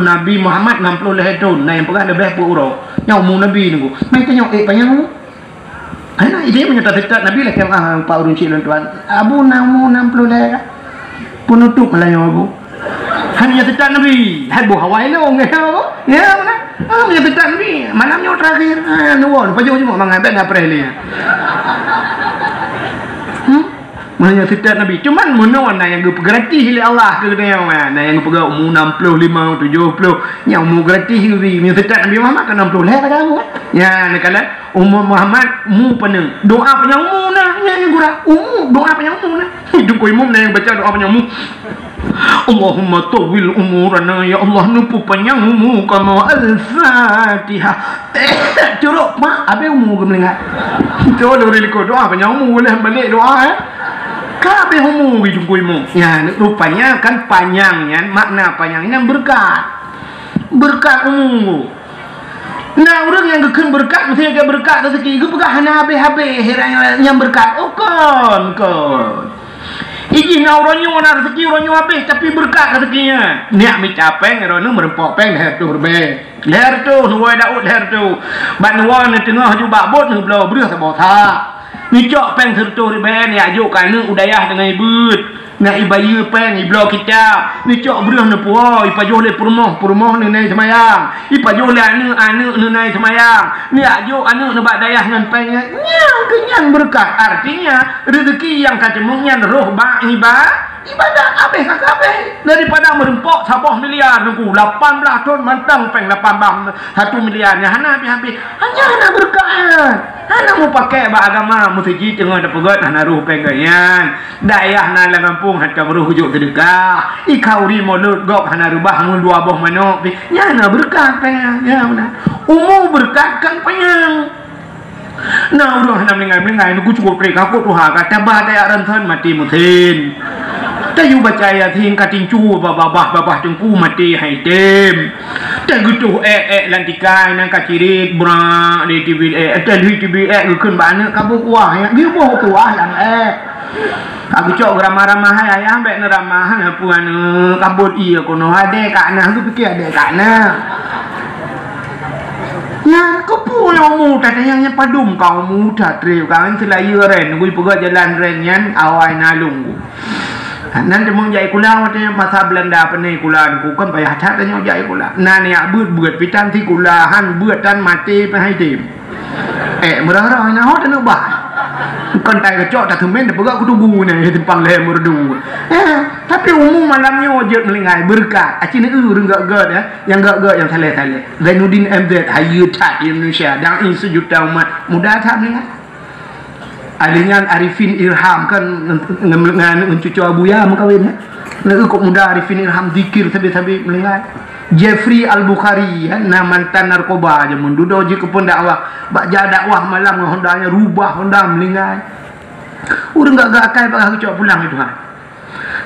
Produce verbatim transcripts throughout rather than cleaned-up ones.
Nabi Muhammad enam puluh lhèe thôn, na nyang peugah leubeh peuet uroe. Nyan umu Nabi nunggu. Mai tanyong, "Eh, panyang umu?" Hai na, idéh meunyoe taseutôt Nabi lakèe, ah, pat ureueng chik lôn tuan. Abu na umu enam puluh lhèe ka? Peunutôp malam nyoe, Abu. Hai meunyoe seutôt Nabi, hai boh awai lôn, ya, Abu. Ya, mana? Ah, meunyoe seutôt Nabi, malam nyoe terakhir. Ah, nuwon, pajoh cuma mangat, bèk na preh lé. Hmm? Meunyoe seutôt Nabi, cuman meunoe na nyang geupeugratis lé Allah keu geutanyoe, na nyang geupeugah umu enam puluh lima, tujoh puluh, nyang umu gratis geubri. Meunyoe seutôt Nabi Muhammad ka enam puluh lhèe ka jauh, kan? Nyan, neukalon umu Muhammad, umu peuneueng. Doa panyang umu na, nyan nyang gura. Umu, doa panyang umu na. Teungku imum na nyang baca doa panyang umu. Allahumma tawwil umurana, ya Allah, neupeupanyang umu kamoe. Al-Fatihah. Curok, mak, abéh umu geumeuninggai. Beutôi lé ureueng likot doa panyang umu, lheuh balek doa, eh. Ka abéh umu geuh teungku imum. Nyan, rupanya kan panyang nyan, makna panyang nyan beureukat. Beureukat umu. Na ureueng nyang geukheun beureukat, meusti geukheun beureukat rezeki, geupeugah hana habéh-habéh, nyang beureukat. Oh, kon, kon. Ijih na uroe nyoe na rezeki, uroe nyoe habéh, tapi beureukat rezeki nyan. Neujak mita péng, droeneuh meureumpok péng lhèe reutôh ribèe. Lhèe reutôh, neuwoe Daud lhèe reutôh. Ban neuwoe neuteungoh ju bak bot neubloe breuh saboh sak. Neucok péng sireutôh ribèe, neujak jok keu aneuk u dayah teungoh ibeuet. Neujak ibayeue péng, ibloe kitab. Neucok breuh neupuwoe, ipajoh lé peurumoh, peurumoh neunai seumayang. Ipajoh lé aneuk, aneuk neunai seumayang. Neujak jok aneuk neubak dayah ngon péng nyan. Nyan keuh nyan beureukat. Artinya, rezeki nyang ka teumeung nyan rhoh bak iba-, ibadat. Habéh ka habéh. Daripada meureumpok saboh miliar nunggu, lapan blaih thôn mantong péng lapan blaih satu miliar nyan hana habéh-habéh. Hanya hana beureukat. Hana meupaké bak agama, meuseujid teungoh tapeugöt hana rhoh péng geuh nyan. Dayah na lam gampông hantom rhoh jok seudeukah. Ikhauri mulod gob hana reubah ngon dua boh manok pih. Nyan na beureukat péng nyan, ya beuna. Umu beureukat kon panyang. Na ureueng hana meuninggai-meuninggai, nunggu cukup trép, ka kuat tuha, ka tabah dayah ransan maté meusen. Tayue baca Yasin ka tincu babah-babah teungku maté hai tem. Teugeutôh ék-ék lam tikai nyan ka cirit brak lé T V ék, teuh lheueh T V ék geukheun bak aneuk ka boh kuah, ya, geuboh kuah lam ék. Ka geucok geuramah-ramah hai ayah, bèk neuramah hana peue aneuk, ka bot ié keunoe adèe ka na, geupiké adèe ka na. Nyan keupeue na umu that, nyang nyan padum ka umu that trép ka, ngon seulayeue ren, gui peugah jalan ren nyan awai na lôn. Nan teuma jak sikula watèe nyan masa Beulanda peuneh sikula nyan, kon payah that tanyoe jak sikula. Na neujak beuet-beuet pih tan sikula, han beuet tan maté pih hai tem. Eh, meurah-rah na ho taneuk bah. Kon tai keucok tateumen tapeugah kutubu nyan, simpang lhèe meureudu. Eh, tapi umu malam nyoe jeuet meulinggai beureukat. Aci neu ureueng gèt-gèt, eh, nyang gèt-gèt nyang saleh-saleh. Zainuddin M Z, hayeue that di Indonesia, dai sejuta umat, muda that meulinggai. Alèh nyan Arifin Ilham kan ngon, ngon, ngon cucu Abuya meukawen, ya. Lagèe kok muda Arifin Ilham zikir sabe-sabe meulinggai. Jeffrey Al-Bukhari, ya, na mantan narkoba jameun dudoe jih keu pendakwah. Bak jak dakwah malam ngon Honda nyan rubah Honda meulinggai. Ureueng gak-gak akai bak geucok pulang itu, ha.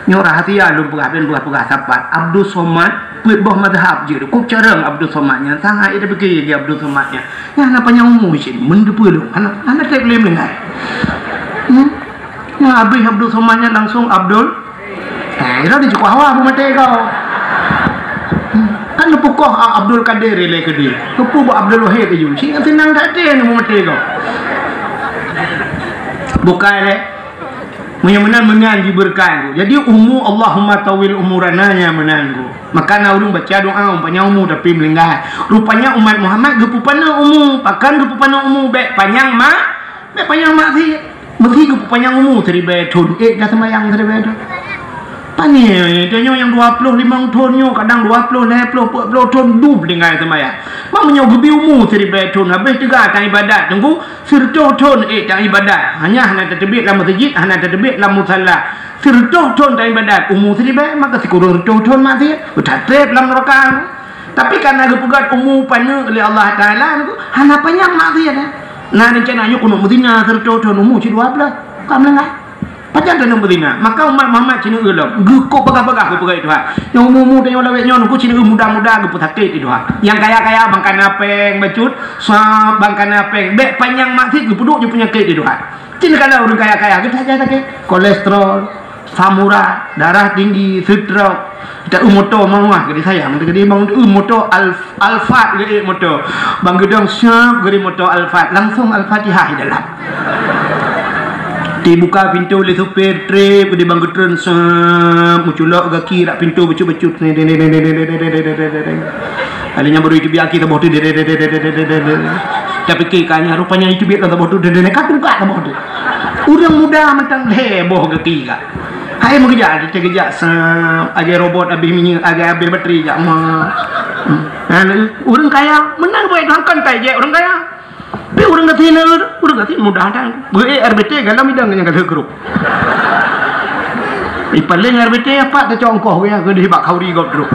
Nyoe rahasia lôn peugah, ben peugah-peugah sapat. Abdul Somad, peuet boh mazhab jeuet. Kok carông Abdul Somad nyan, sangat ida pike di Abdul Somad nyan. Nyan hana panyang umu cit, meuteupeu lôn. Hana, hana trép lé meuninggai. Hmm? Nyan habéh Abdul Somad nyan langsung Abdul. Eh, ira ni cukup hawa bu maté kau. Hmm. Kan neupukoh A-, Abdul Kadir ilèe keudeh. Keupeue bu Abdul Wahid aju. Cit nyan seunang that nyan bu maté kau. Bukai lé. Meunyoe meunan, meunan jibeureukat geuh. Jadi, umu, Allahumma tawil umurana, nyan meunan geuh. Maka na ureueng baca doa, umpanya umu tapi meulinggai. Rupanya umat Muhammad geupeupana umu, pakon geupeupana umu, bèk panyang ma-, bèk panyang maksiat. Meusi geupeupanyang umu siribèe thôn, ék ka seumayang siribèe thôn. Pane, tanyoe nyang dua ploh limong thôn nyoe, kadang dua ploh, lhèe ploh, peuet ploh thôn dum tinggai seumayang. Mak meunyoe geubi umu siribèe thôn, habéh teuga tan ibadat, teungku, sireutôh thôn ék tan ibadat. Hanya hana tateubiet lam meuseujid, hana tateubiet lam musala. Sireutôh thôn tan ibadat, umu siribèe, maka sikureueng reutôh thôn maksiat. Tatrép lam neuraka. Tapi kareuna geupeugöt umu paneuk lé Allah Taala, hana panyang maksiat, eh. Na rencana nyoe keuneuk meuzina sireutôh thôn umu cit dua ploh. Ka meulanggar. Pajan keuneuk meuzina. Maka umat Muhammad cit neu lom. Geukok bagah-bagah geupeugöt Tuhan. Nyang umu-umu tanyoe lawét nyoe, nungku cit neu muda-muda geupeusakét di Tuhan. Nyang kaya-kaya bangkana péng bacut, sab bangkana péng. Bèk panyang maksiat geupeuduek jipeunyakét di Tuhan. Cit neu kala ureueng kaya-kaya, geutajak sakét. Kolesterol, asam urat, darah tinggi, stroke, Eu moto meuwah geude sayang, teuka di bang eu moto Al-, Alphard geude moto. Bang geudong syap geude moto Alphard, langsung Al-Fatihah di dalam. Dibuka pintoe lé supir trép, geude bang geutreun syap, meuculok gaki rak pintoe bacut-bacut. Alèh nyan baru itubiet aki saboh tu. Tapi keu ka nyan rupanya itubiet saboh tu, ka tungkat saboh tu. Ureueng muda mantong lhèe boh gaki ka. Hai meukeujak, teukeujak, sa-, lagèe robot abéh minyeuk, lagèe abéh bateri jak ma. Hmm. Nah, ureueng kaya meunan buet Tuhan, kon tajak ureueng kaya. Tapi ureueng gasien, ureueng gasien mudah tan. Beu R B T galam idang nyang ka lheueh grup. Ih, paléng R B T apa tacok ongkoh weh, keu dibak khauri gob trok.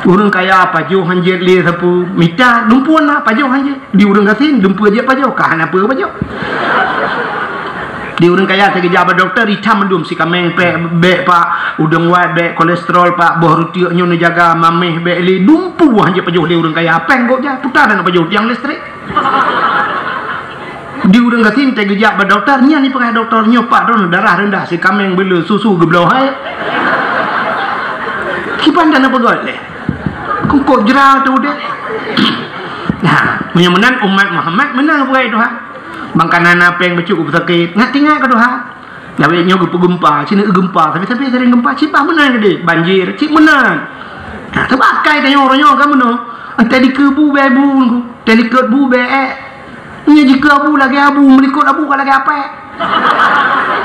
Ureueng kaya pajoh hanjeuet lé sapeue, mita lumpuan na pajoh hanjeuet. Di ureueng gasien, dumpeue jeuet pajoh, ka hana peue pajoh. Di ureueng kaya teukeujak bak dokto, itam mandum, sikameng pèng bèk, pak, udeueng wat bèk, kolesterol pak, boh ruteuk nyoe neujaga, mamèh bèk lé, dumpeue hana pajoh lé ureueng kaya, pèng gok jak, puta dan pajoh tiang listrik. Di ureueng gasien teukeujak bak dokto, nyan ipeugah dokto nyoe pak droeneuh darah reundah, sikameng beuleu, susu geubloe hai. Kiban dan peugah lé. Kungkot jra tu deh. Nah, meunyoe meunan umat Muhammad meunan geupeugah Tuhan. Bang kana na pèng bacut geupeusakét, ngat ingat keu Tuhan. Nyawét nyoe geupeugeumpa, sineuk geumpa, tapi-tapi sering geumpa, cit bah meunan geude, banjir, cit meunan. Nah, teubakai tanyoe uroe nyoe ka meunoe. Teulikot bu bèe bu, teulikot bu bèe èk. Nyoe jikeu abu lagèe abu, meulikot abu ka lagèe apèk.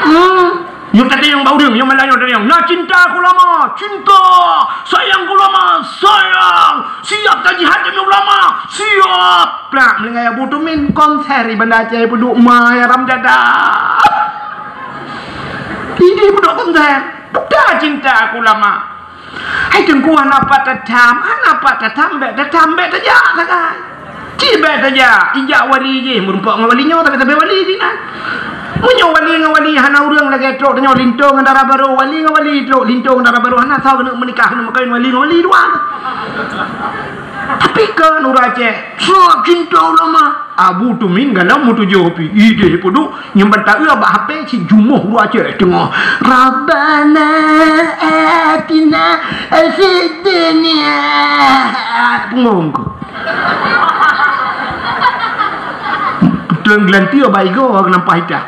Hmm. Nyoe tatanyong bak ureueng, nyoe malah nyoe tatanyong. Na cinta keu ulama, cinta. Sayang keu ulama, sayang. Siap tajihad demi ulama, siap. Plak, meuninggai Abu Tumin, konser di Banda Aceh peuduek ma ya ram dada. Ini peuduek konser. Peugah cinta keu ulama. Hai Teungku, hana pat tatham, hana pat tatham, bèk tatham, bèk tajak sagai. Cit bèk tajak, ijak wali jih, meurumpok ngon wali nyoe, tapi sabe wali jih nyan. Meunyoe wali ngon wali hana ureueng lagèe trok tanyoe linto ngon dara barô, wali ngon wali trok linto ngon dara barô, hana soe keuneuk meunikah, keuneuk meukawén wali ngon wali dua. Tapi keu ureueng Aceh, soe cinta ulama. Abu Tumin galam meutujoh pi, idéh peuduek, Nyang ban taeu bak H P cit jumoh ureueng Aceh teungoh, "Rabbana atina fid dunya." Pungo bungkôh. Tuan geulanti bak igoe nampak ita.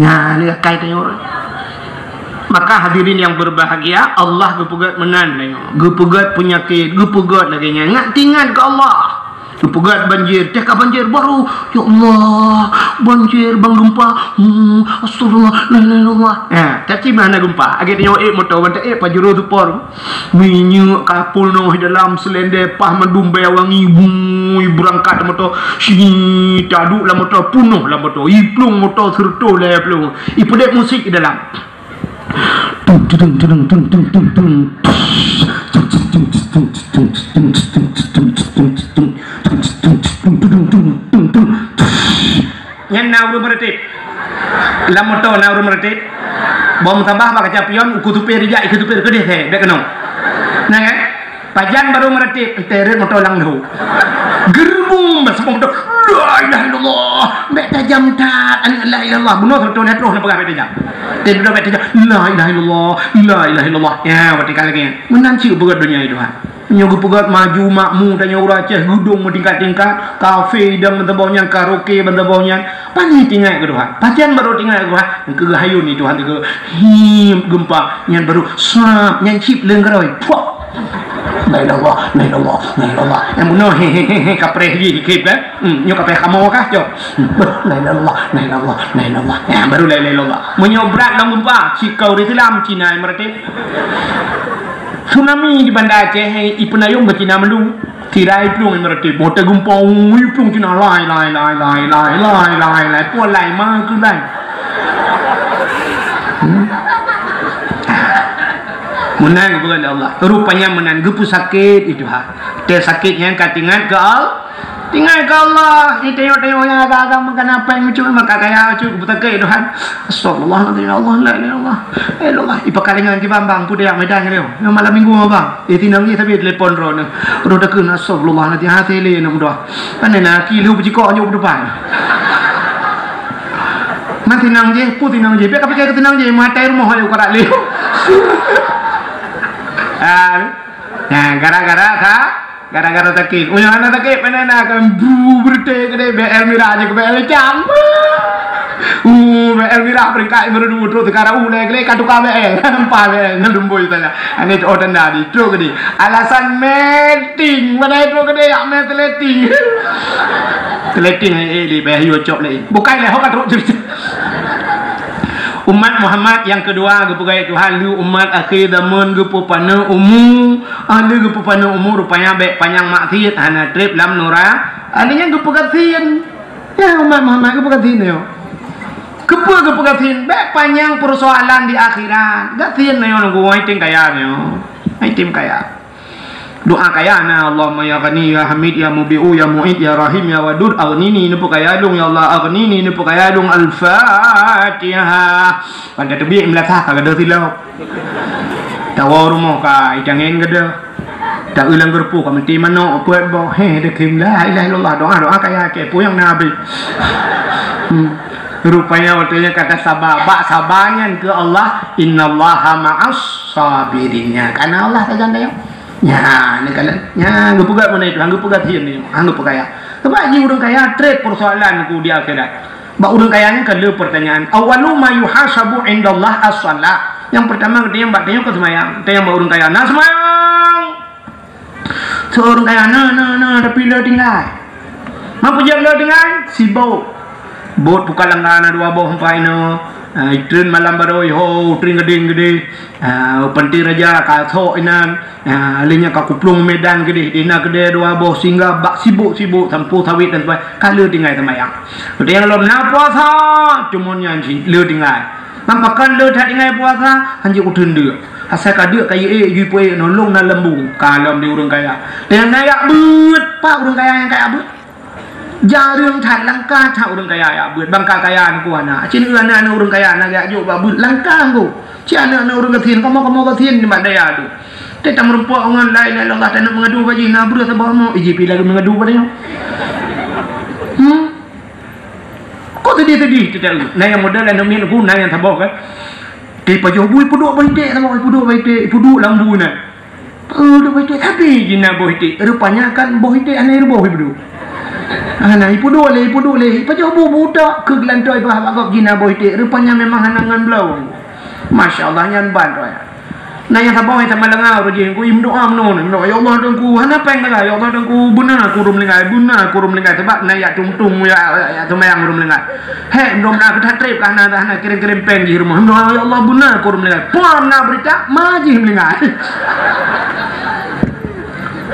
Nah, ni akai tengok. Maka hadirin yang berbahagia, Allah geupeugèt meunan tengok. Geupeugèt peunyakét, geupeugèt lagèe nyan. Ngat tingat keu Allah. Geupeugèt banjir, teuka banjir baru, "Ya Allah, banjir, bang gempa. Hmm, astagfirullah, la ilaha illallah." Ha, tapi mah hana gempa. Lagèe tanyoe ék moto, ban taék pajuro tupor. Minyeuk ka peunoh dalam seulendé, pah mandum bèe wangi, bui, beurangkat moto. Sini, taduek lam moto, peunoh lam moto. Iplueng moto, seureutôh lhèe plueng. Ipeudép musik di dalam. Nyan na ureueng meureutéb. Lam moto na ureueng meureutéb. Bom sabah bak kaca pion, uku tupé rijak, iku tupé keudeh, bèk keunoe. Nah, kan? Pajan baru meureutéb, teuret moto lam lhô. Geurubung bak sabong moto. La ilaha illallah. Bèk tajam that, aneuk la ilaha illallah. Bunoe seureutôh lhèe ploh na peugah bèk tajam. Teuret bèk tajam. La ilaha illallah. La ilaha illallah. Ya, berarti kan lagi. Meunan cit beugèt donya itu, ha. Nyoe geupeugèt maju makmu tanyoe ureueng Aceh, geudong meutingkat-tingkat, kafe idang ban saboh nyan, karaoke ban saboh nyan. Pané tingat keu Tuhan. Pajan baru tingat keu Tuhan. Keu geuhayun ni Tuhan teuka. Him, gempa. Nyan baru sap, nyan cit leunggeuroi. Puak. La ilaha illallah, la ilaha illallah, la ilaha illallah. Nyan bunoe, he, he, he, he, kapreh jih, hikip, eh. Hmm, nyoe kapreh kamoe kah, cok. Hmm, la ilaha illallah, la ilaha illallah, la ilaha illallah. Nyan baru la ilaha illallah. Meunyoe brat lom gempa, sikau di Islam, Cina meureutéb. Tsunami di Banda Aceh, ipeunayong keu Cina mandum. Tirai plueng meureutéb, moto gempa, ui, plueng Cina, lai, lai, lai. Pulang lai, ma keu lai. Hmm? Meunan geupeugah lé Allah. Rupanya meunan geupeusakét itu ha. Teu sakét nyan ka tingat keu Allah. Tinggai keu Allah, ni tengok-tengok nyang agak-agak makan apa yang lucu, makan kaya lucu, beuteukai Tuhan. Astagfirullahaladzim, ya Allah, la ilaha illallah. Ya Allah, ipakalingan di Bambang, putih yang Medan ni. Yang malam minggu Bambang. Eh, tinang ni tapi telepon roh ni. Roh dah kena, astagfirullahaladzim, hati le nak mudah. Mana nak kilu bejikok nyok depan. Man sinang jih, peue sinang jih. Bèk ka pikée keu sinang jih, maté rumoh ayo karat lé. Ah, nah, gara-gara sa, gara-gara sakét. Uyoe hana sakét, mana na kan bu beureuté keudéh B L mirah jih keu B L cam. Uh, B L mirah peringkat nomor dua terus sekarang ulai keudéh ka tuka B L. Empat B L ngon lumbôi saja. Ane cok tanda di trok keudéh. Alasan meeting, mana trok keudéh yak mé teleting. Teleting eh, eh, di bayar yo cok lé. Bukai lé ho ka trok cerita. Umat Muhammad nyang keudua geupeugah Tuhan, lé umat akhé zaman geupeupana umu, ah, lé geupeupana umu rupanya bèk panyang maksiat hana trép lam nura. Ada nyang geupeugah sin. Ya umat Muhammad geupeugah sin yo. Keupeue geupeugah sin? Bèk panyang persoalan di akhirat. Geusin yo nunggu wai ting kaya nyo. Wai ting kaya. Doa kaya na, Allahumma ya Ghani, ya Hamid, ya Mubi'u, ya Mu'id, ya Rahim, ya Wadud, aghnini, neupeukaya lôn, ya Allah, aghnini, neupeukaya lôn. Al-Fatihah. Pada teubiet meulasah ka gadoh silop. Tawoe rumoh ka itangén gadoh. Taeu lam geureupoh ka meuti manok, peuet boh. Heh, deukeum la ilaha illallah. Doa, doa kaya ke puyang na habéh. Hmm. Rupanya watèe nyan kata saba, bak saba nyan keu Allah, innallaha ma'as sabirin. Nya, karena Allah sajan dayong. Nya, ni kalian. Nya, geupeugah mana itu? Hang geupeugah sien ni. Hang geupeugah ya. Sebab ji ureueng kaya trép persoalan ku di akhirat. Bak ureueng kaya nyan ka le pertanyaan. Awwalu ma yuhasabu indallah as-shalah. Yang pertama katanya bak tanya ke semayang. Tanya bak ureueng kaya. Nah semayang. Seorang kaya na na na tapi le tinggai. Mampu jam le tinggai? Sibuk. Bot buka langga na dua boh empat ina. Ah, itreun malam baroe ho, utreun gedeng-gedeng. Ah, panti raja ka sok inan. Ah, lé nyan ka kuplueng medan keudeh, dina keudeh dua boh singgah bak sibuk-sibuk sampôh sawét dan sebagainya. Ka le tinggai seumayang. Keudeh lom na puasa, cuma nyan cit le tinggai. Lam pakan le that tinggai puasa, hanjeuet kuteun deuk. Asai ka deuk ka yue, yue pue nolong na lembung. Ka lom di ureueng kaya. Dan na yak beuet, pak ureueng kaya nyang kaya beuet. Jareueng that langkah that ureueng kaya yak beuet. Bangka kaya nyan ku aneuk. Cit aneuk-aneuk ureueng kaya na yak jok bak beuet langkah ku. Cit aneuk-aneuk ureueng gasien, kamoe-kamoe gasien nibak daya tu. Teuh tameurumpok ngon la ilaha illallah, taneuk meungadu bak jih, na breuh saboh mo, iji pih lagèe meungadu bak tanyoe. Hmm? Kok sedih-sedih teuh taeu? Na nyang model aneuk miet ku, na nyang saboh kan. Teuh pajoh bu ipeuduek bak iték saboh, ipeuduek bak iték, ipeuduek lam bu na. Peuduek bak iték, tapi jih na boh iték. Rupanya kan boh iték hana iruboh ipeuduek. Hana ipeuduek lé, ipeuduek lé, ipajoh bu buta keu geulantôi bak gob jih na boh iték. Rupanya memang hana ngon bloe. Masya Allah, nyan ban raya. Na nyang saboh nyang sama langa ureueng jih, ku imeudoa meunoe, meudoa, "Ya Allah, Tuhanku, hana péng langa, ya Allah, Tuhanku, beuna aku ureueng meulinggai, beuna aku ureueng meulinggai." Sebab na yak tung-tung, ya, ya, ya, seumayang ureueng meulinggai. Hek, meudoa meunan keu that trép ka hana, hana kirém-kirém péng jih rumoh. Meudoa, "Ya Allah, beuna aku ureueng meulinggai." Pom na berita, ma jih meulinggai.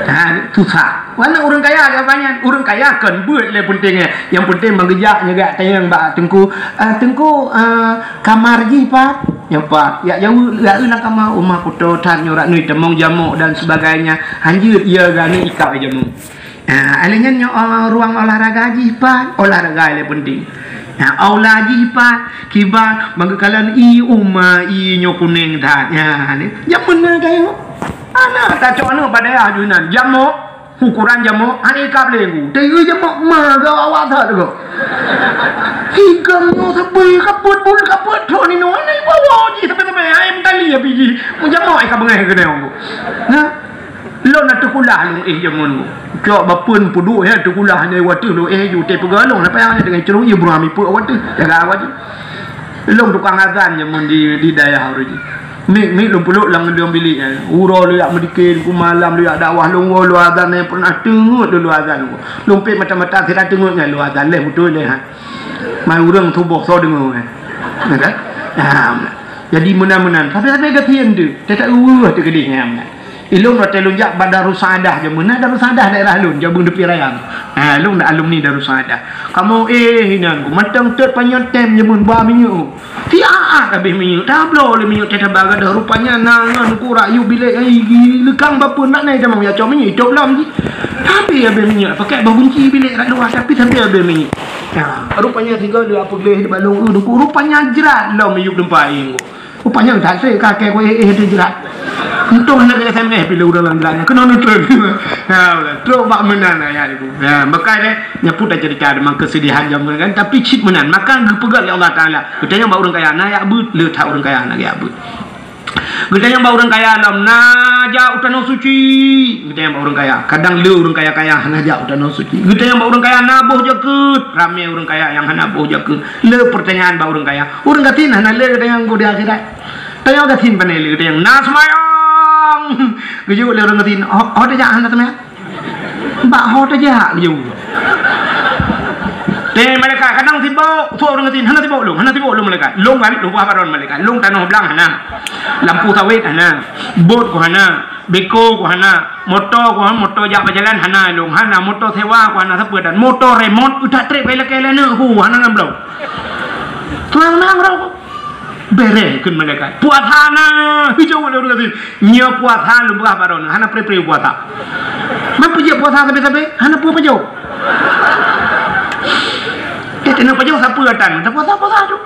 Ha, susah. Mana ureueng kaya jawabannya? Ureueng kaya kon beuet lé penting eh. Yang penting meugeujak nyegak tanyong bak teungku. "Ah, teungku, ah, kamar jih pat?" Nyoe pat, yak jaweueb, yak eu lam kama, uma kuto that nyoe rak nui teumong jamok dan sebagainya. Hanjeuet, iya gani ikab jamok. Nah, alèh nyan nyoe, oh, ruang olahraga jih pat, olahraga lé penting. Nah, aula jih pat, kiban, bangga kalan i uma i nyoe kuning that. Nah, ni, jameun na kayo. Aneuk tacok aneuk pada aju nan, jamok. Ukuran jamok, hana ikab lé ku. Teu jamok ma ga awak that go. Higam nyoe sabe kapot, bul kapot, tho ni nyoe, hana ibawa jih sabe-sabe. Hai mentali api jih. Mun jamok ai ka beungèh keunoe ku. Nah. Lôn na teukulah lôn éh jameun ku. Cok bapeuen peuduek ya teukulah hana watèe lôn éh ju teupeugah lôn, napa nyang dengan celung ié buram ipeu watèe. Jaga awak jih. Lôn tukang azan jameun di, di dayah ureueng jih. Mik, mik lôn peuduek lam, lam bilik nyan. Uroe lôn jak meudike, ku malam lôn jak dakwah, lôn woe lôn azan nyan pernah teungeut lôn, lôn azan. Lôn pet mata-mata sira teungeut nyan lôn azan leh beutôi leh ha. Mai ureueng tuboh soe deungoe nyan. Ya kan? Nah, jadi meunan-meunan. Tapi, tapi gasien tu, tetap uweuh teukeudeh nyan. Ilôn watèe lôn jak bak Darussaaddah jameun, na Darussaaddah daerah lôn, Jabeueng Teupin Raya. Ha, lôn alumni Darussaaddah. Kamoe éh inan ku, mantong tot panyöt tem jameun ba minyeuk. Siat habéh minyeuk, tabloe lé minyeuk teuh taba gadoh. Rupanya na ngon ku rak yub bilék ngon igi leukang bapeuen nak nai tamong ya cok minyeuk itôb lom jih. Habéh, habéh minyeuk, pakai bah gunci bilék rak luwa tapi habéh, habéh minyeuk. Ha, rupanya sigoe lé apa gleh di balong eu duku, rupanya jrat lom yub teumpat aing ku. Rupanya that se kakek ku éh, éh teuh jrat. Untông hana ka S M S pih lé ureueng lam jalan nyan. Keunoe neutreun. Ha, trok bak meunan ayat itu. Ya, maka deh, nyan pun tacerita deungon kesedihan jameun kan, tapi cit meunan. Maka geupeugah lé Allah Taala, geutanyong bak ureueng kaya, na jak beuet, le that ureueng kaya hana jak beuet. Geutanyong bak ureueng kaya lom, na jak u Tanoh Suci. Geutanyong bak ureueng kaya. Kadang le ureueng kaya-kaya hana jak u Tanoh Suci. Geutanyong bak ureueng kaya, na boh jakeuet. Ramé ureueng kaya nyang hana boh jakeuet. Le peurtanyaan bak ureueng kaya. Ureueng gasien hana le geutanyong di akhirat. Tanyong gasien pane le geutanyong, na seumayang. Geujaweueb lé ureueng gasien, ho, ho tajak hana seumayang? Bak ho tajak geujaweueb. Tanyong malaikat, kadang sibok, sôk ureueng gasien, hana sibok lôn, hana sibok lôn malaikat. Lôn kan, lôn peugah baron malaikat. Lôn tanoh blang hana. Lampu sawét hana. Bot ku hana. Beko ku hana. Moto ku hana, moto jak bak jalan hana lôn. Hana moto sewa ku hana sapeue dan. Moto remot, utak trép kai lakée lé aneuk ku, hana ngon bloe. Tuang nang rot. Bereh kheun malaikat. Puasa na. Geujaweueb lé ureueng gasien. Nyoe puasa lôn peugah baron. Hana pre-pre puasa. Man peujeuet puasa sabe-sabe? Hana peue pajoh. Teuh keuneuk pajoh sapeue atan. Dah puasa-puasa tu.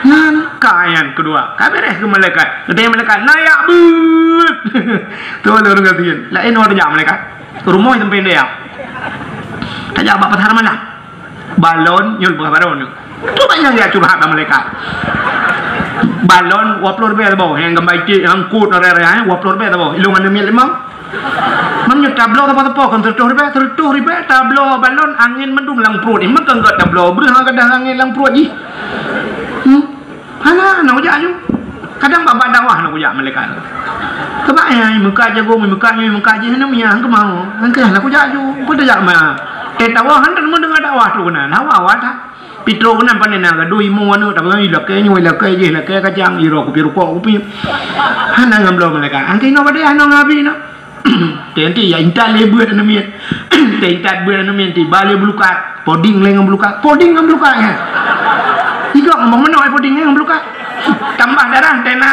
Nyan ka nyang keudua. Ka bereh kheun malaikat. Geutanyong malaikat, na jak beuet. Tu lé ureueng gasien. Laén ureueng jak malaikat. Rumoh sampai dia. Tajak bak pasar malam. Balon, nyoe buah balon nyoe. Tu banyak dia curhat sama malaikat. Balon, dua puluh ribèe saboh. Nyang gambar iték, nyang kot, raya-raya, eh, dua puluh ribèe saboh. Ilong ada miet limong. Mam nyoe tabloe sapo-sapo, kan seratus ribèe, seratus ribèe, tabloe balon, angén mandum lam pruet. Eh, makan kat tabloe, breuh gadang angén lam pruet jih. Hmm? Hana, hana kujak aju. Kadang bak-bak dakwah hana kujak malaikat. Keuba, eh, meukat jago, meukat nyoe, meukat jih, hana miyah, hana keumau. Hana keu, hana kujak aju. Peue tajak ma? Eh, dakwah, hana meudeungoe dakwah tu keunan. Hawa-hawa that. Pi trok keunan pane na gadoh imo aneuk, tapi ilakée nyoe, ilakée jih, ilakée kacang, iroe kupi rukok kupi. Hana ngon bloe malaikat. Angkée inoe padahai hana ngabi na. Teuh, teuh, ya intat lé beuet aneuk miet. Teuh, intat beuet aneuk miet, tiba lé beulukat. Poding lé ngon beulukat. Poding ngon beulukat, ya. Igok ngomong meunoe poding ngon beulukat. Tambah darah, tena,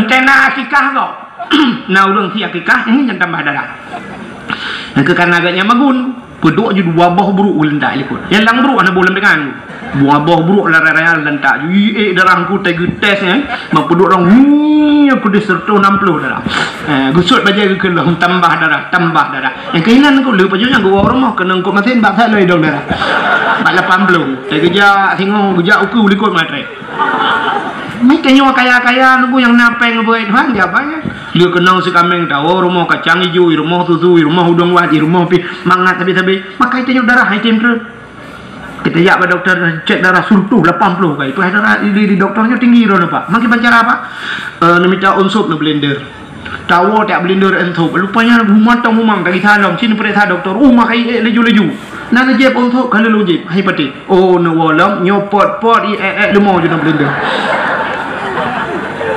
tena akikah kok. Na ureueng si akikah, ini jangan tambah darah. Nyang keu karena agaknya magun. Peuduek ju dua boh bruek geulentak likot. Nyang lam bruek hana boh lam dengan. Dua boh bruek lam raya-raya lentak ju. Ih, eh, darah ku teugeutes, eh. Bang peuduek rong, wih, aku di seratus enam puluh darah. Eh, gusut bajai geukeulong, tambah darah, tambah darah. Nyang keuhinan ku le pajoh nyang geuwoe rumoh, keunong ku masin bak that lom idong darah. Bak lapan puluh. Teugeujak singoh, geujak ukeue likot matrek. Ni tanyoe kaya-kaya nunggu nyang na péng beuet Tuhan, siapa nyan? Lheueh keunong sikaméng tawoe rumoh kacang ijo, i rumoh susu, i rumoh udong wat, i rumoh pih mangat sabe-sabe. Makai tanyoe darah hai tem treun. Kita jak bak doktor, cek darah seratus lapan puluh kai. Peue darah di, di doktor nyoe tinggi droe, Pak. Makai bancara apa? Eh, neumita onsop neublender. Tawoe tak blender onsop. Lupanya humantong humang tagisa lom. Cit neupeuriksa doktor. Uh, makai ék laju-laju. Na neujép onsop ka lheueh lôn jép. Hai patéh. Oh, neuwoe lom, nyoe pot-pot, i ék-ék leumo jinoe blender.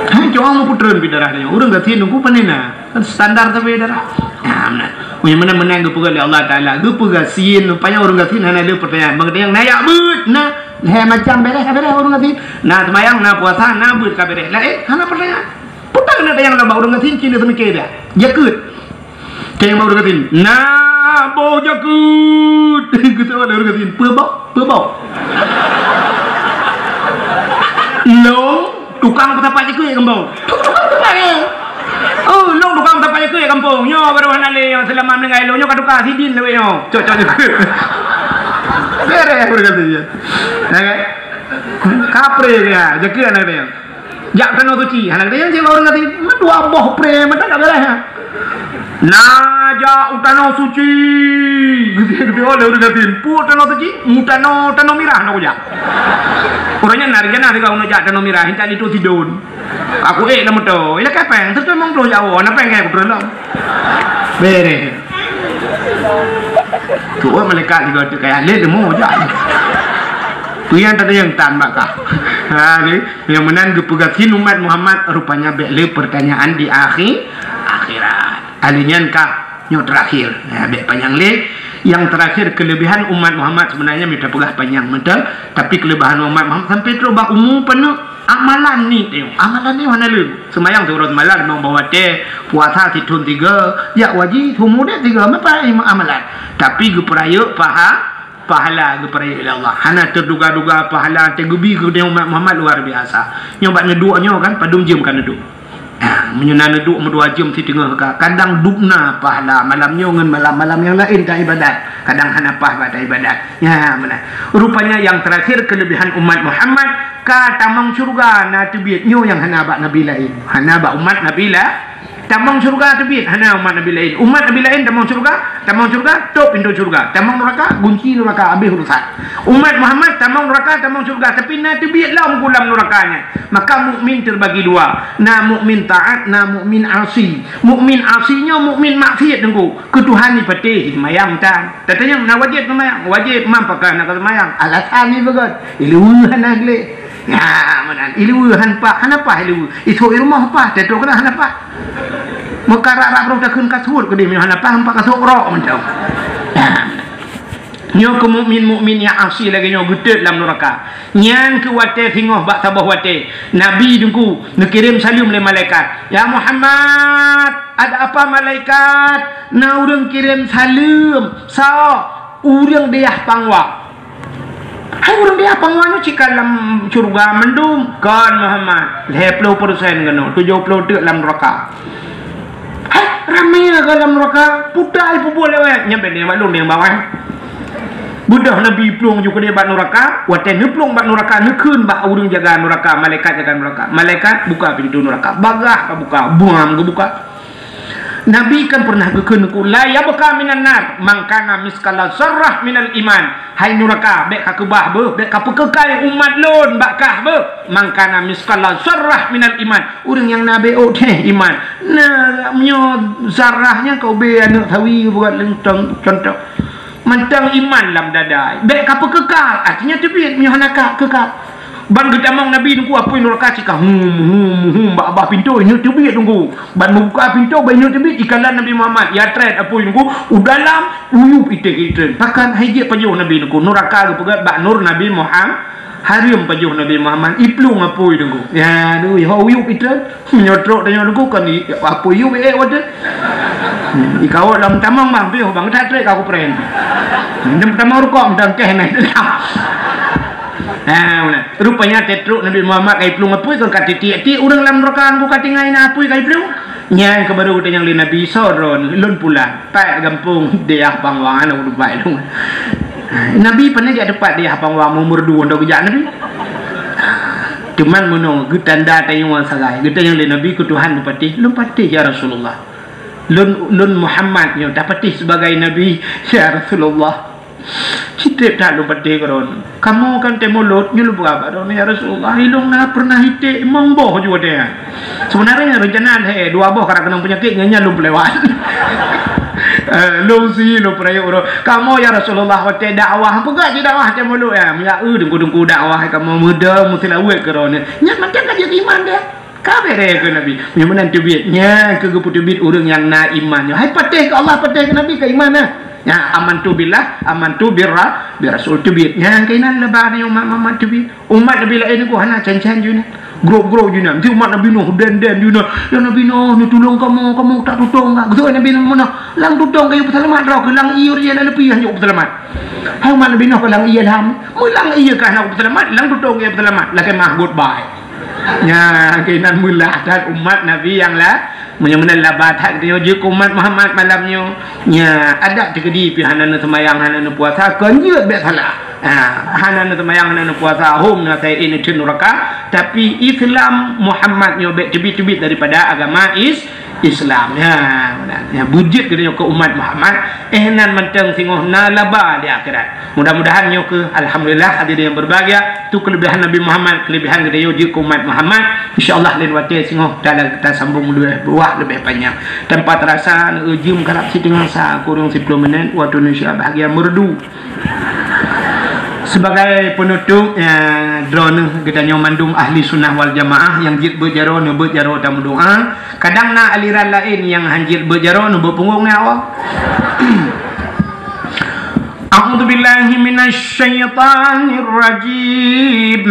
Hai, cuma mau putreun pi darah nyoe. Ureueng gasien nunggu pane na. Kan standar tapi darah. Nah, meunan. Meunyoe meunan-meunan geupeugah lé Allah Taala, geupeugah gasien, payah ureueng gasien hana lé pertanyaan. Bang tanyong na jak beuet, na. Lhèe macam bereh ka bereh ureueng gasien. Na seumayang, na puasa, na beuet ka bereh. Laén, hana pertanyaan. Peue ta keuneuk tanyong lom bak ureueng gasien, cit neuseumiké dah. Jakeuet. Tanyong bak ureueng gasien, "Na boh jakeuet?" Geutanyong lé ureueng gasien, "Peue boh? Peue boh?" "Lôn tukang peusapat jakeuet gampông." "Tukang peusapat jakeuet?" "Oh, lôn tukang peusapat jakeuet gampông. Nyoe baru hana lé, nyoe seulama meuninggai lôn, nyoe ka tuka sidin lé nyoe. Cok-cok jakeuet." Bereh ureueng gasien. Ya kan? Kapreh dia, jakeuet aneuk dia. Jak Tanoh Suci. Hana geutanyoe cit ureueng gasien. Dua boh pre mantong ka bereh. Na jak u Tanoh Suci. Geutanyong lé ureueng gasien. Peue Tanoh Suci? U tanoh, tanoh mirah na kujak. Ureueng nyan na rencana sigoe jak tanoh mirah, intat linto sidon. Aku ék lam moto. Ilakée péng, seratus lima puluh jak woe, na péng keu aku lom. Bereh. Tu malaikat juga tu kaya lé leumo jak. Peue nyang tadi nyang tan bak kah? Ha, ni. Nyang meunan geupeugah gasien umat Muhammad, rupanya bék lé pertanyaan di akhi-, akhirat. Ahli nyan kah nyoe terakhir. Ya, bék panyang lé. Yang terakhir, kelebihan umat Muhammad sebenarnya mita peugah panyang meuteun, tapi kelebihan umat Muhammad sampai trok bak umu penuh amalan ni tengok. Amalan ni mana lé? Semayang siuroe semalam limong boh watée, puasa sithon tiga, jak haji siumu deh tiga, apa amalan? Tapi geupeurayeuk paha Pahala geupeurayeuk lé Allah. Hana teuduga-duga pahala teugeubri keu umat Muhammad luar biasa. Nyoe bak neuduek nyoe kan, padum jeuem ka neuduek. Ha, Meunyoe na neuduek meudua jeuem siteungoh ka, kadang dubna pahala malam nyoe ngon malam-malam nyang laén ta ibadat, kadang hana paih bak ta ibadat. Nyan meunan. Rupanya nyang terakhir kelebihan umat Muhammad, ka tamong syurga na teubiet nyoe nyang hana bak nabi laén. Hana bak umat nabi la-, tamong syurga teubiet, hana umat nabi laén. Umat nabi laén tamong syurga, tamong syurga, top pintoe syurga. Tamong nuraka, gunci nuraka, habéh urusan. Umat Muhammad tamong nuraka, tamong syurga, tapi na teubiet lom gulam nuraka nyan. Maka mukmin terbagi dua. Na mukmin taat, na mukmin asi. Mukmin asi nyoe mukmin maksiat teungku. Keu Tuhan jipatéh, jiseumbahyang tan. Tatanyong na wajéb seumbahyang? Wajéb, man pakon hana ka seumbahyang? Alasan jipeugah, ileue hana gleh. Nyan meunan, ileue han paih, hana paih ileue. Isok i rumoh paih, teutôk keunan hana paih. Meukarat-rat roh takheun ka suet keudeh meunyoe hana paih, empat ka sôk rok macam. Nyan meunan. Nyoe keu mukmin-mukmin nyang asi lagèe nyoe geutot lam nuraka. Nyan keu watèe singoh bak saboh watèe. Nabi teungku neukirém saleuem lé malaikat. "Ya Muhammad, ada apa malaikat?" "Na ureueng kirém saleuem." "Soe?" "Ureueng diyah Pangwa." "Hai ureueng diyah Pangwa nyoe cit ka lam syeuruga mandum?" "Kon Muhammad, lhèe ploh persen keunoe, tujoh ploh teuk lam nuraka." "Hai, ramé ka lam nuraka, peue ta ipeubuet lé awak?" Nyan bèk deng bak lôn, deng bak awak. Beudôh Nabi plueng ju keudeh bak nuraka, watèe neuplueng bak nuraka, neukheun bak ureueng jaga nuraka, malaikat jaga nuraka. "Malaikat, buka pintoe nuraka." Bagah ka buka, buam geubuka. Nabi kan pernah geukheun keu, "La yabqa minan nar man kana miskala zarrah minal iman." Hai nuraka, bèk ka keubah beuh, bèk ka peukeukai umat lôn bak kah beuh. "Man kana miskala zarrah minal iman." Ureueng nyang na beuôt teuh iman. Nah, meunyoe zarrah nyan ka ubé aneuk sawi buat lé con-, contoh. Mantong iman lam dada. Bèk ka peukeukai, artinya teubiet meunyoe hana ka keukai. Ban geutamong Nabi teungku apui nuraka cit ka hum, hum, hum, bak babah pintoe, nyoe teubiet teungku. Ban meubuka pintoe, ban nyoe teubiet, ikalon Nabi Muhammad. Ya trét apui teungku, u dalam, uyup itéh itrön. Pakon hai jeuet pajoh Nabi teungku. Nuraka geupeugöt bak nur Nabi Muhammad. Hareuem pajoh Nabi Muhammad. Iplueng apui teungku. Ya, aduh, ho uyup itrön. Meunyoe trok tanyoe teungku kon i-, apui yub ék watèe. Hmm, ikawot lam tamong bang, piôh bang, that trek ka kupren. Minum tamong rukok, mantong kèh na. Ha, meunan. Rupanya teutrok Nabi Muhammad ka iplueng apui kon ka tiek-tiek ureueng lam nuraka, teungku ka tinggai na apui ka iplueng. Nyan keuh baru geutanyong lé Nabi, "Soe droeneuh?" "Lôn pulan, pat gampông Diyah Pangwa, na ureueng bai lôn." Nabi pane jak teupat Diyah Pangwa, meureudu, hana geujak Nabi. Teuma meunoe geutanda tanyoe sagai. Geutanyong lé Nabi, "Keu Tuhan neupatéh?" "Lôn patéh, ya Rasulullah. Lôn, lôn Muhammad nyoe tapatéh sibagai nabi, ya Rasulullah. Cit trép that lôn patéh keu droeneuh. Kamoe kan tém mulot, nyoe lôn peugah bak droeneuh, ya Rasulullah, ilôn na pernah iték limong boh ju watèe nyan. Sebenarnya rencana lhèe, dua boh karap keunong peunyakét, nyan, nyan lôn peulewat. Eh, lôn sie, lôn peurayeuk uroe. Kamoe, ya Rasulullah, watèe dakwah, peugah cit dakwah tém mulot nyan. Meunyo eu teungku-teungku dakwah, kamoe meudo, meuseulaweuet keu droeneuh." Nyan mantong ka jeuet iman deh. Ka bèrèh keu Nabi. Meunyoe meunan teubiet, nyan keuh geupeuteubiet ureueng nyang na iman nyoe. Hai patéh keu Allah, patéh keu Nabi, keu iman na. Nyan amantu billah, amantu birra-, birasul teubiet. Nyan keuh inan leubeh nyoe umat-umat teubiet. Umat Nabi laén nyoe hana can-can jih nyan. Grob-grob jih nyan. Di umat Nabi Nuh, den-den jih nyan. Ya Nabi Nuh, neutulông kamoe, kamoe tak tutông ka. Geuseuôt Nabi Nuh meunoe. Lam tutông kayue peuseulamat droe keuh lam ié ureueng nyang na leupie hanjeuet peuseulamat. Hai umat Nabi Nuh ka lam ié lham. Meulam ié ka hana peuseulamat, lam tutông kayue peuseulamat. Lakèe mah goodbye. Nyan, keunan meulah that umat Nabi nyang la-, meunyoe meunan laba that geutanyoe jeuet keu umat Muhammad malam nyoe. Nyan, adak teukeudi pih hana neuseumayang, hana neupuasa, kon jeuet bèk salah. Ha, hana neuseumayang, hana neupuasa, hom na sai neuteuh nuraka, tapi Islam Muhammad nyoe bèk teubiet-teubiet daripada agama Is-, Islam. Ya, meunan. Ya, beujeuet geutanyoe keu umat Muhammad, eh, nan mantong singoh na laba di akhirat. Mudah-mudahan nyoe keuh, alhamdulillah, hadirin yang berbahagia, tu kelebihan Nabi Muhammad, kelebihan geutanyoe jeuet keu umat Muhammad. Insya Allah lain watèe singoh ta-, tasambong leubeh luwah, leubeh panyang. Tanpa terasa, eh, jeuem karap siteungoh sa, kurang sepuluh minit, waktu Indonesia bahagian merdu. Sebagai penutup, eh, droeneuh geutanyoe mandum ahli sunnah wal jamaah nyang jeuet beuet jaroe, neubeuet jaroe tameudoa. Kadang na aliran laén nyang hanjeuet beuet jaroe, neubeuet punggong nyan awak. A'udzubillahi minasyaitonirrajim.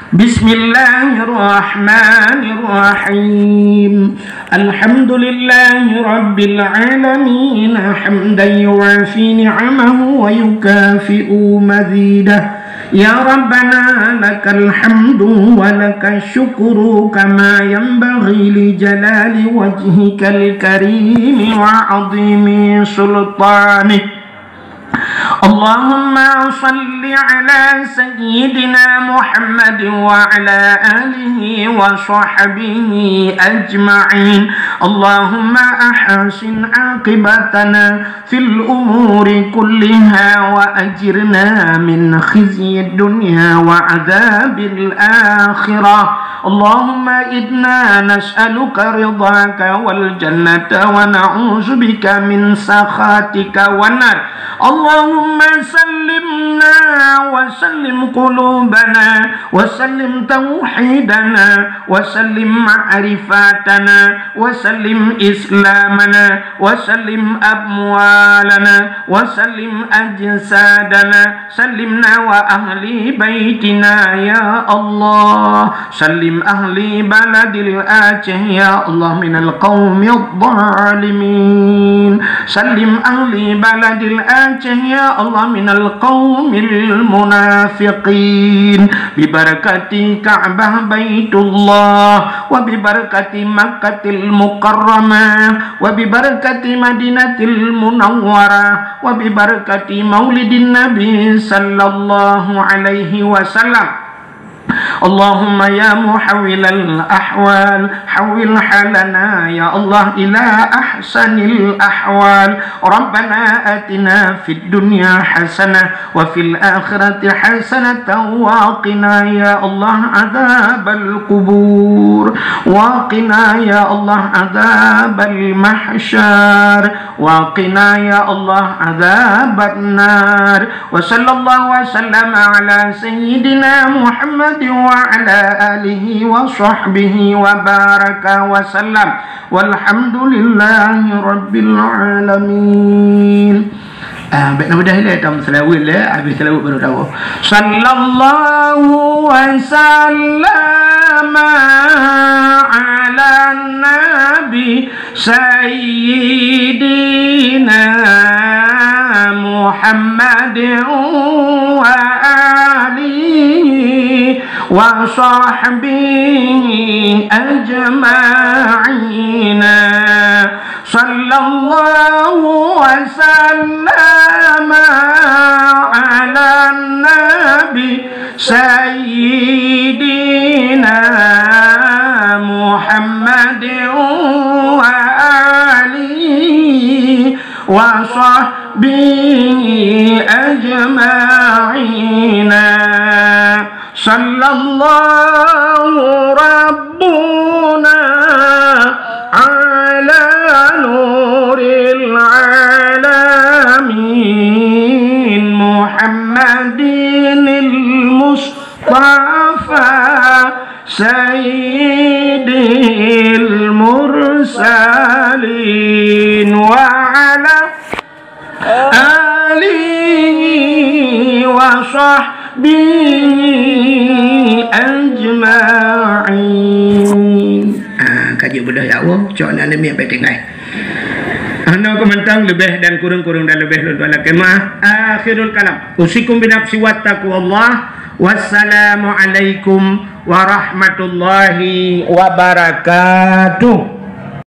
Bismillahirrahmanirrahim. Alhamdulillahi rabbil alamin. Hamdan yuwafi ni'amahu wa yukafi'u mazidah. يا ربنا لك الحمد ولك الشكر كما ينبغي لجلال وجهك الكريم وعظيم سلطانك. اللهم صل على سيدنا محمد وعلى آله وصحبه أجمعين. اللهم أحسن عاقبتنا في الأمور كلها وأجرنا من خزي الدنيا وعذاب الآخرة. اللهم إنا نسألك رضاك والجنة ونعوذ بك من سخطك والنار. اللهم سلمنا وسلم قلوبنا وسلم توحيدنا وسلم معرفتنا وسلم إسلامنا وسلم أموالنا وسلم أجسادنا. سلمنا وأهل بيتنا يا الله. سلم أهل بلد الآچه يا الله من القوم الظالمين. سلم أهل بلد الآچه يا الله من القوم المنافقين. ببركة كعبة بيت الله وببركة مكة المكرمة وببركة مدينة المنورة وببركة مولد النبي صلى الله عليه وسلم. اللهم يا محول الأحوال، حول حالنا يا الله إلى أحسن الأحوال. ربنا آتنا في الدنيا حسنة وفي الآخرة حسنة وقنا يا الله عذاب القبور، وقنا يا الله عذاب المحشر، وقنا يا الله عذاب النار. وصلى الله وسلم على سيدنا محمد وعلى آله وصحبه وبارك وسلم. والحمد لله رب العالمين. Ah, bèk na beudah ilèe, tam seulaweuet lé, habéh seulaweuet baru tawoe. Sallallahu wa sallama ala nabi sayyidina Muhammadin wa alihi wa sahbihi ajma'ina. Sallallahu wa sallama ala nabi sayyidina Muhammadin wa alihi wa sahbihi ajma'ina. Sallallahu rabbuna ala nuril alamin Muhammadinil Mustafa sayyidil mursalin wa ala alihi wa sahbihi ajma'in. Ah, ka jeuet beudôh ya Allah, cok na neumi bèk tinggai. Hana keumantang leubeh dan kureueng-kureueng dan leubeh lôn tuan lakèe meu'ah. Akhirul kalam. Usikum binafsi wa taqwallah. Wassalamualaikum warahmatullahi wabarakatuh.